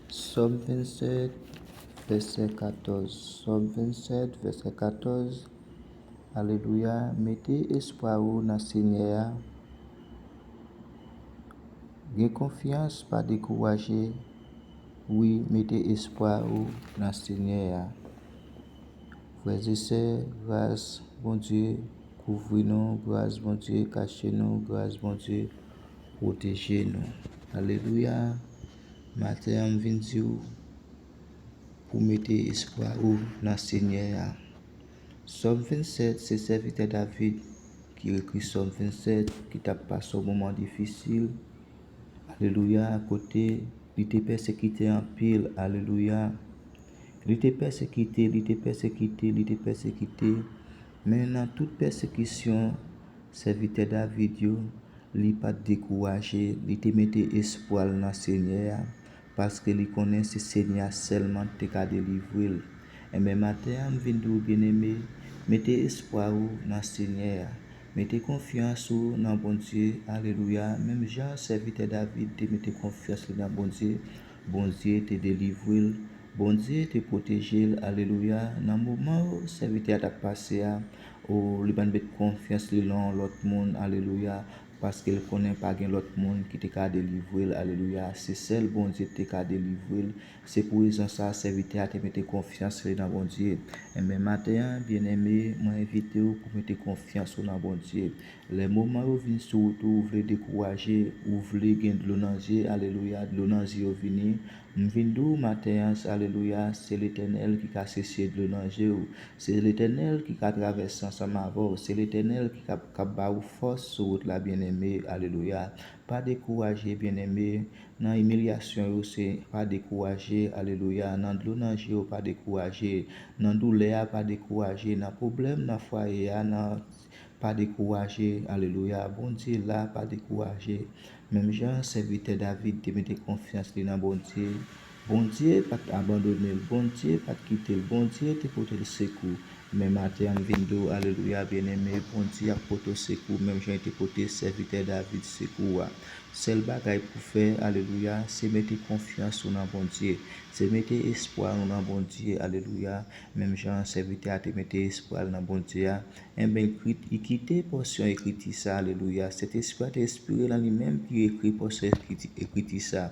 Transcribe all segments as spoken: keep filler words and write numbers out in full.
Sòm vennsèt, vèsè katòz. Sòm vennsèt, vèsè katòz. Alelouya. Mete espwa ou nan Senyè a. Gen konfyans, pa dekouraje. Wi, mete espwa ou nan Senyè a. Frè e sè, gras Bondye kouvri nou, gras Bondye kache nou, gras Bondye pwoteje nou. Alelouya. Maten an, m vin di w pou mete espwa ou nan Senyè a. Sòm vennsèt, se sèvitè David ki ekri Sòm vennsèt, ki t ap pase yon moman difisil. Alelouya, kote li te pèsekite anpil. Alelouya. Li te pèsekite, li te pèsekite, li te pèsekite. Men nan tout pèsekisyon sèvitè David yo, li pa t dekouraje, li te mete espwa l nan Senyè a, paske li konnen se Senyè a sèlman ki te ka delivre l. Enben, maten an, m vin di w, byeneme, mete espwa ou nan Senyè a. Mete konfyans ou nan Bondye. Alelouya. Menm jan sèvitè David te mete konfyans li nan Bondye, Bondye te delivre l. Bondye te pwoteje l. Alelouya. Nan moman yo sèvitè a t ap pase a, o, li pa t met konfyans li nan yon lòt moun. Alelouya. Paske l konnen pa gen lòt moun ki te ka delivre l. Alelouya. Se sèl Bondye ki te ka delivre l. Se pou rezon sa a, sèvitè a te mete konfyans li nan Bondye. Enben, maten an, byeneme, mwen envite w pou mete konfyans ou nan Bondye. Lè moman yo vin sou wout ou, ou vle dekouraje, ou vle gen dlo nan zye, alelouya, dlo nan zye yo vini. M vin di w maten an, alelouya, se Letènèl ki ka seche dlo nan zye w. Se Letènèl ki ka travèse ansanm avè w. Se Letènèl ki ka, k ap ba ou fòs sou wout la, byeneme, alelouya. Pa dekouraje, byeneme. Nan imilyasyon yo, se pa dekouraje, alelouya. Nan dlo nan je yo, pa dekouraje. Nan doulè a, pa dekouraje. Nan pwoblèm nan fwaye a, nan, pa dekouraje, alelouya. Bondye la, pa dekouraje. Menm jan sèvitè David te mete konfyans li nan Bondye, Bondye pa t abandone l, Bondye pa t kite l, Bondye te pote l sekou. Men maten an, m vin di w, alelouya, byeneme, Bondye ap pote w sekou, menm jan li te pote sèvitè David sekou a. Sèl bagay pou w fè, alelouya, se mete konfyans ou nan Bondye. Se mete espwa nou nan Bondye, alelouya. Menm jan sèvitè a te mete espwa l nan Bondye a, enben, li kite pòsyon ekriti sa, alelouya. Sentespri a te enspire nan li menm ki ekri pòsyon ekriti, ekriti sa,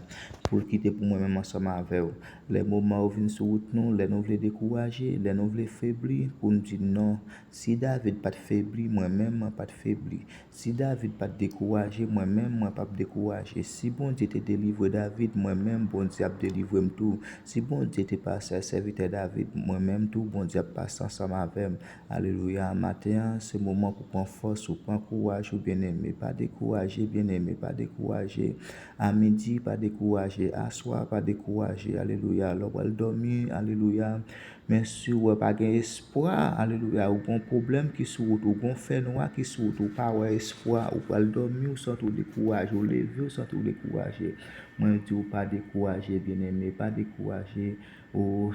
pou l kite pou mwen menm ansanm avè w. Lè moman yo vin sou wout nou, lè nou vle dekouraje, lè nou vle febli, pou n di non. Si David pa t febli, mwen menm, mwen pa t febli. Si David pa t dekouraje, mwen menm, mwen p ap dekouraje. Si Bondye te delivre David, mwen menm, Bondye ap delivre m tou. Si Bondye te pase ak sèvitè David, mwen menm tou, Bondye ap pase ansanm avè m. Alelouya. Maten an, se moman pou pran fòs ou, pran kouraj ou, byeneme. Pa dekouraje, byeneme, pa dekouraje. A midi, pa dekouraje. Aswè, pa dekouraje. Alelouya. Lè w pral dòmi, alelouya. Men si w wè pa gen espwa, alelouya, ou gon pwoblèm ki sou wout ou, gon fènwa ki sou wout ou, ou pa wè espwa, ou pral dòmi, ou santi w dekouraje, ou leve, ou santi w dekouraje. Mwen di w pa dekouraje, byeneme, pa dekouraje. Ou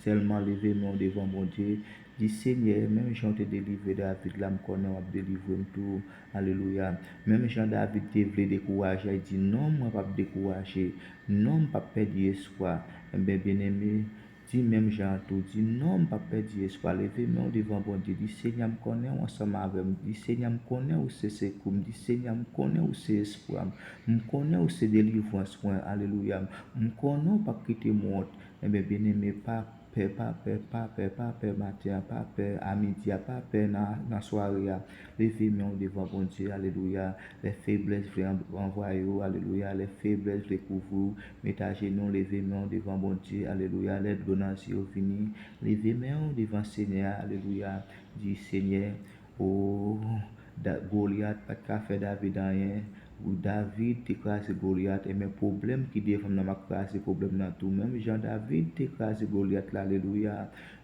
sèlman leve men w devan Bondye. Di, Senyè, menm jan w te delivre David la, m konnen w ap delivre m tou. Alelouya. Menm jan David te vle dekouraje, li di, non, mwen p ap dekouraje. Non, m p ap pèdi espwa. Enben, byeneme, di menm jan an tou, di, non, m p ap pèdi espwa. Leve men w devan Bondye. Di, Senyè, m konnen w ansanm avè m. Di, Senyè, m konnen ou se sekou m. Di, Senyè, m konnen ou se espwa m. M konnen ou se delivrans mwen. Alelouya. M konnen ou p ap kite m wont. Enben, byeneme, pa pè, pa pè, pa pè, pa pè maten an, pa pè a midi a, pa pè nan, nan sware a. Leve men w devan Bondye, alelouya. Lè feblès vle an-, anvayi w, alelouya. Lè feblès vle kouvri w, met ajenou, leve men w devan Bondye, alelouya. Lè dlo nan zye yo vini, leve men w devan Senyè a, alelouya. Di, Senyè, o, Da-, Golyat pa t ka fè David anyen. David te kraze Golyat, enben pwoblèm ki devan m nan, m ap kraze pwoblèm nan tou. Menm jan David te kraze Golyat la, alelouya.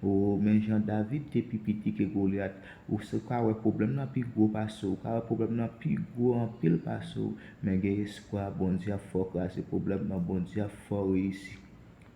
O, men jan David te pi piti ke Golyat. Ou se ka wè pwoblèm nan pi gwo pase w, ou ka wè pwoblèm nan pi gwo anpil pase w. Men gen espwa, Bondye ap fè w kraze pwoblèm nan, Bondye ap fè w reyisi.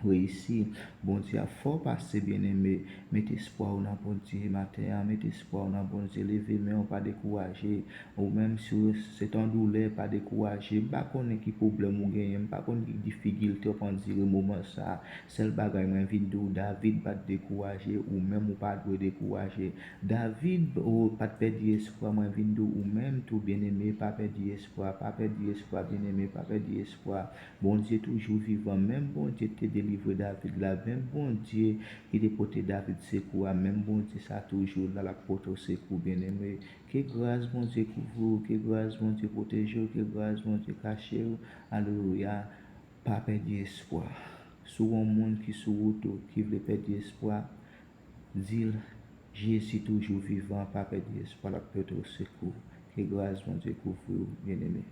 reyisi. Bondye ap fè w pase, byeneme. Met espwa w nan Bondye maten an. Met espwa w nan Bondye. Leve men w, pa dekouraje. Ou menm, si w se t yon doulè, pa dekouraje. M pa konnen ki pwoblèm ou genyen. M pa konnen ki difikilte w ap andire moman sa a. Sèl bagay mwen vin di w, David pa t dekouraje. Ou menm, ou pa dwe dekouraje. David, ou pa t pèdi espwa. Mwen vin di w, ou menm tou, byeneme, pa pèdi espwa. Pa pèdi espwa, byeneme. Pa pèdi espwa. Bondye toujou vivan. Menm Bondye ki te delivre David la, menm Bondye ki te pote David sekou a, menm Bondye sa toujou la, l ap pote w sekou, byeneme. Ke gras Bondye kouvri w, ke gras Bondye pwoteje w, ke gras Bondye kache w. Alelouya. Pa pèdi espwa. Si w yon moun ki sou wout ou, ki vle pèdi espwa, di l, Jezi toujou vivan, pa pèdi espwa, l ap pote w sekou. Ke gras Bondye kouvri w, byeneme.